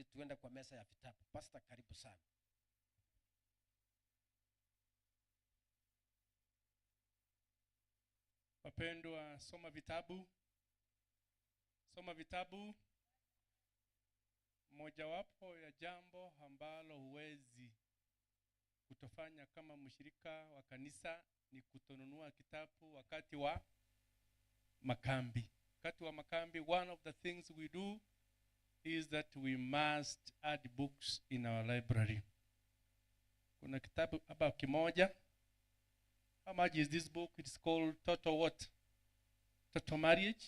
ili tuende kwa meza ya vitabu. Pastor, karibu sana. Wapendwa, soma vitabu. Soma vitabu. Mojawapo ya jambo ambalo huwezi kutofanya kama mshirika wa kanisa ni kutonunua kitabu wakati wa makambi. Wakati wa makambi, one of the things we do is that we must add books in our library. Kuna kitabu hapa kimoja. How much is this book? It's called Total what? Total Marriage.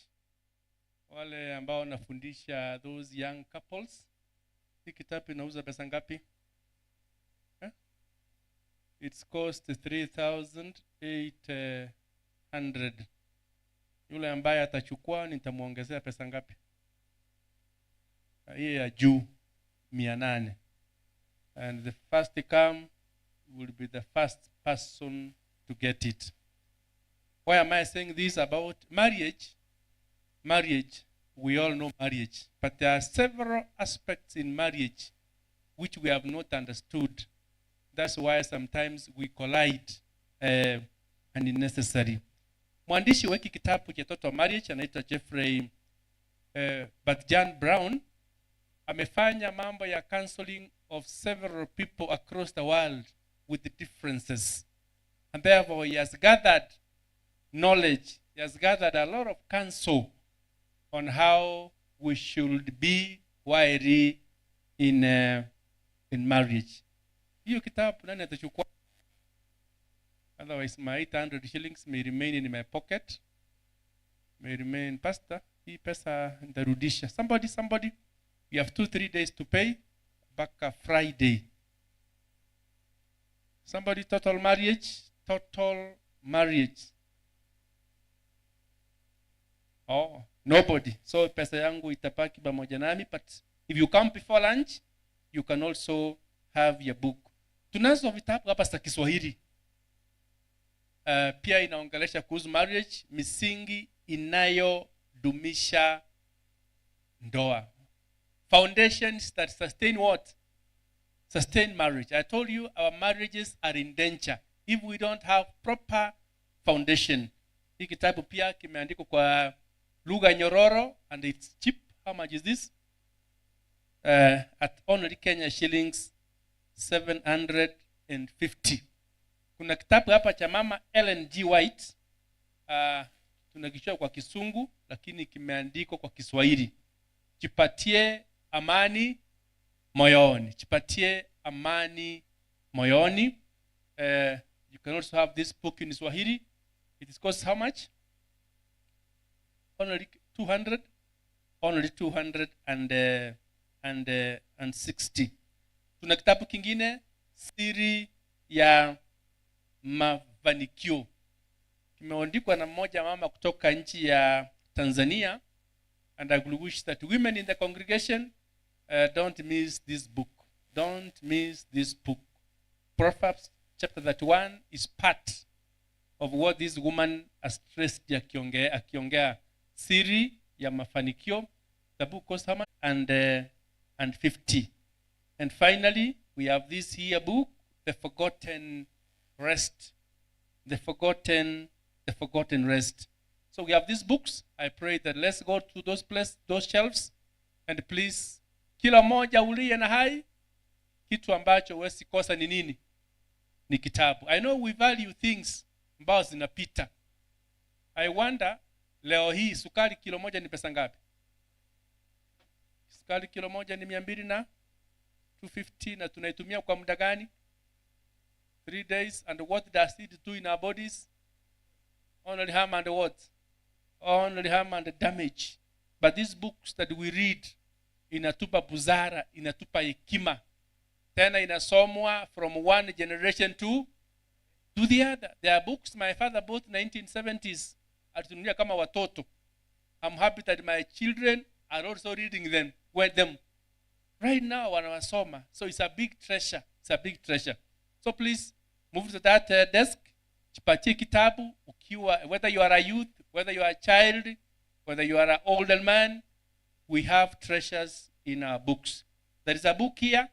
Wale ambao wanafundisha those young couples. Hii kitabu inauza pesa ngapi? It's cost 3,800. Yule ambaye atachukua nitamuongezea pesa ngapi? Hii ya juu 800. And the first to come will be the first person to get it. Why am I saying this about marriage? Marriage, we all know marriage, but there are several aspects in marriage which we have not understood. That's why sometimes we collide unnecessary. Mwandishi wa hiki kitabu cha Total Marriage anaitwa Jeffrey Batjan Brown. Amefanya mambo ya counseling of several people across the world with the differences. And therefore he has gathered knowledge, he has gathered a lot of counsel on how we should be while in marriage. Hiyo kitabu nani atachukua? Otherwise my 800 shillings may remain in my pocket. May remain, pastor, hii pesa nitarudisha. Somebody, somebody, we have 2-3 days to pay back Friday. Somebody, total marriage, total marriage. Oh, nobody. So pesa yangu itapaki pamoja nami, but if you come before lunch, you can also have your book. Tunazo vitabu hapa za Kiswahili. Pia inaongelesha kuhusu marriage, misingi inayodumisha ndoa. Foundations that sustain what? Sustain marriage. I told you our marriages are in danger if we don't have proper foundation. Hii kitabu pia kimeandikwa kwa lugha nyororo and it's cheap. How much is this? At only Kenya shillings 750. Kuna kitabu hapa cha mama Ellen G. White. Tunakichukua kwa Kisungu lakini kimeandikwa kwa Kiswahili. Jipatie amani moyoni. Jipatie amani moyoni. You can also have this book in Swahili. It is cost how much? Only 200. Only 260. Tuna kitabu kingine, Siri ya Mafanikio. Kimeandikwa na mmoja mama kutoka nchi ya Tanzania. And I would wish that women in the congregation don't miss this book. Don't miss this book. Proverbs chapter 31 is part of what this woman has stressed akiongea siri ya mafanikio. The book costs how much? And 50. And finally, we have this here book, The Forgotten Rest. The Forgotten Rest. So we have these books. I pray that let's go to those place, those shelves, and please, kila mmoja uliye na hai, kitu ambacho huwezi kosa ni nini? Ni kitabu. I know we value things ambazo zinapita. I wonder, leo hii sukari kilo moja ni pesa ngapi? Sukari kilo moja ni mia mbili na 250, na tunaitumia kwa muda gani? 3 days. And what does it do in our bodies? Only harm and what? Only harm and damage. But these books that we read inatupa busara, inatupa hekima. Tena inasomwa from one generation to the other. There are books my father bought in 1970s. Alitunulia kama watoto. I'm happy that my children are also reading them with them. Right now wanawasoma. So it's a big treasure. It's a big treasure. So please move to that desk. Jipatie kitabu ukiwa, whether you are a youth, whether you are a child, whether you are an older man, we have treasures in our books. There is a book here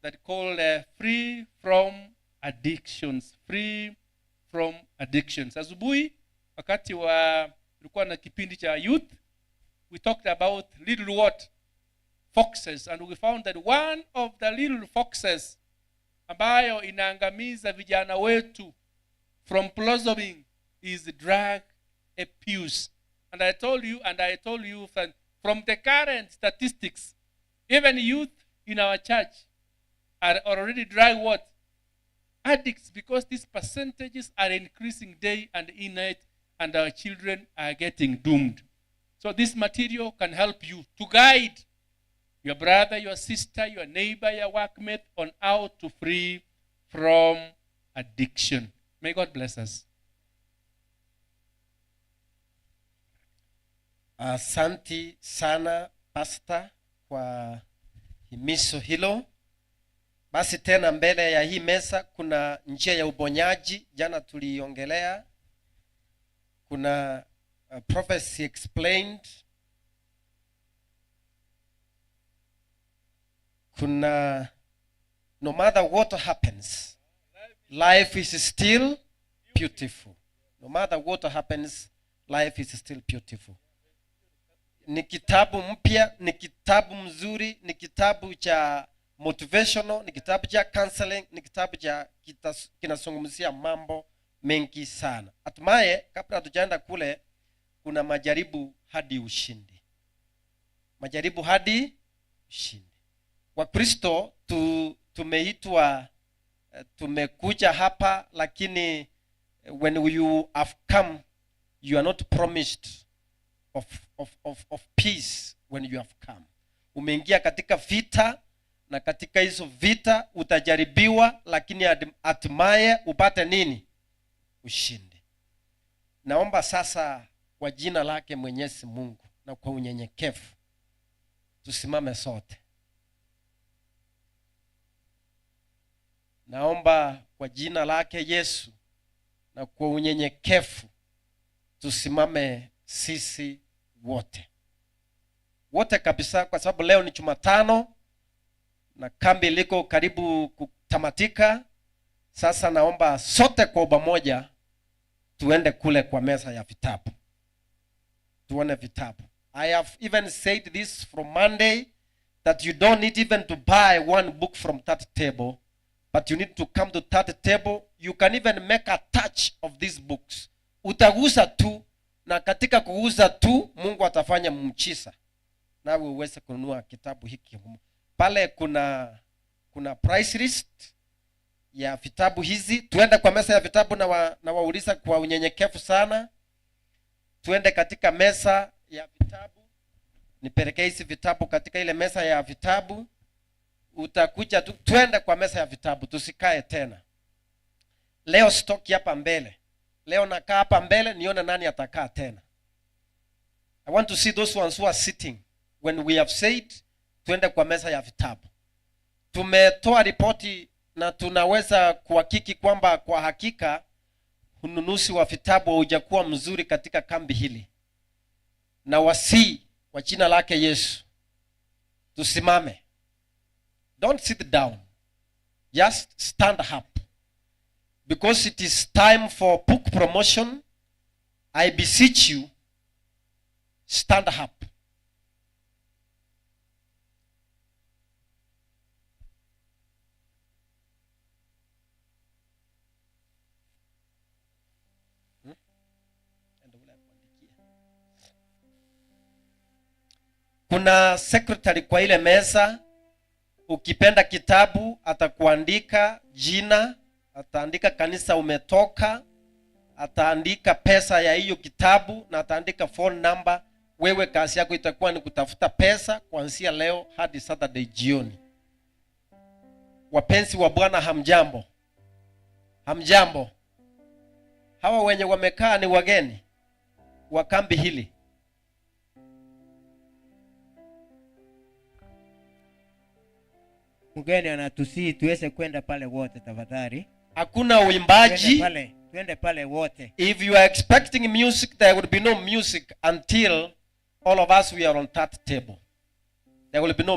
that called Free from Addictions. Free from Addictions. Asubuhi wakati wa tulikuwa na kipindi cha youth, we talked about little what? Foxes. And we found that one of the little foxes ambayo inaangamiza vijana wetu from blossoming is drug abuse. And I told you from the current statistics, even youth in our church are already drug what? Addicts, because these percentages are increasing day and in night, and our children are getting doomed. So this material can help you to guide your brother, your sister, your neighbor, your workmate on how to free from addiction. May God bless us. Asanti sana, Pasta, kwa himizo hilo. Basi tena mbele ya hii meza kuna njia ya uponyaji, jana tuliongelea. Kuna Prophecy Explained, kuna No Matter What Happens, Life is Still Beautiful. No Matter What Happens, Life is Still Beautiful. Ni kitabu mpya, ni kitabu mzuri, ni kitabu cha motivational, ni kitabu cha counseling, ni kitabu cha kinazungumzia mambo mengi sana. Hatimaye, kabla hatujaenda kule, kuna majaribu hadi ushindi. Majaribu hadi ushindi. Wakristo tumeitwa, tumekuja hapa, lakini when you have come, you are not promised of peace when you have come. Umeingia katika vita, na katika hizo vita utajaribiwa, lakini hatimaye upate nini? Ushindi. Naomba sasa kwa jina lake Mwenyezi Mungu na kwa unyenyekevu tusimame sote. Naomba kwa jina lake Yesu na kwa unyenyekevu tusimame sisi wote. Wote kabisa, kwa sababu leo ni Jumatano na kambi liko karibu kutamatika. Sasa naomba sote kwa pamoja tuende kule kwa meza ya vitabu. Tuone vitabu. I have even said this from Monday that you don't need even to buy one book from that table, but you need to come to that table. You can even make a touch of these books. Utagusa tu, na katika kugusa tu Mungu atafanya muujiza nawe uweze kununua kitabu hiki. Pale kuna price list ya vitabu hizi. Tuende kwa meza ya vitabu na wauliza kwa unyenyekevu sana. Tuende katika meza ya vitabu. Nipelekee hizi vitabu katika ile meza ya vitabu. Utakuja tu, tuende kwa meza ya vitabu, tusikae tena. Leo sitoki hapa mbele. Leo nakaa hapa mbele nione nani atakaa tena. I want to see those ones who are sitting when we have said tuende kwa meza ya vitabu. Tumetoa ripoti na tunaweza kuhakiki kwamba kwa hakika ununuzi wa vitabu haujakuwa mzuri katika kambi hili. Na wasihi kwa jina lake Yesu tusimame. Don't sit down. Just stand up. Because it is time for book promotion, I beseech you, stand up. Kuna secretary kwa ile meza. Ukipenda kitabu atakuandika jina, ataandika kanisa umetoka, ataandika pesa ya hiyo kitabu na ataandika phone number. Wewe kazi yako itakuwa ni kutafuta pesa kuanzia leo hadi Saturday jioni. Wapenzi wa Bwana, hamjambo? Hamjambo? Hawa wenye wamekaa ni wageni wa kambi hili. Mgeni anatusihi tuweze kwenda pale wote tafadhali. Hakuna Twende uimbaji. pale, twende pale wote. If you are expecting music, there will be no music until all of us we are on that table. There will be no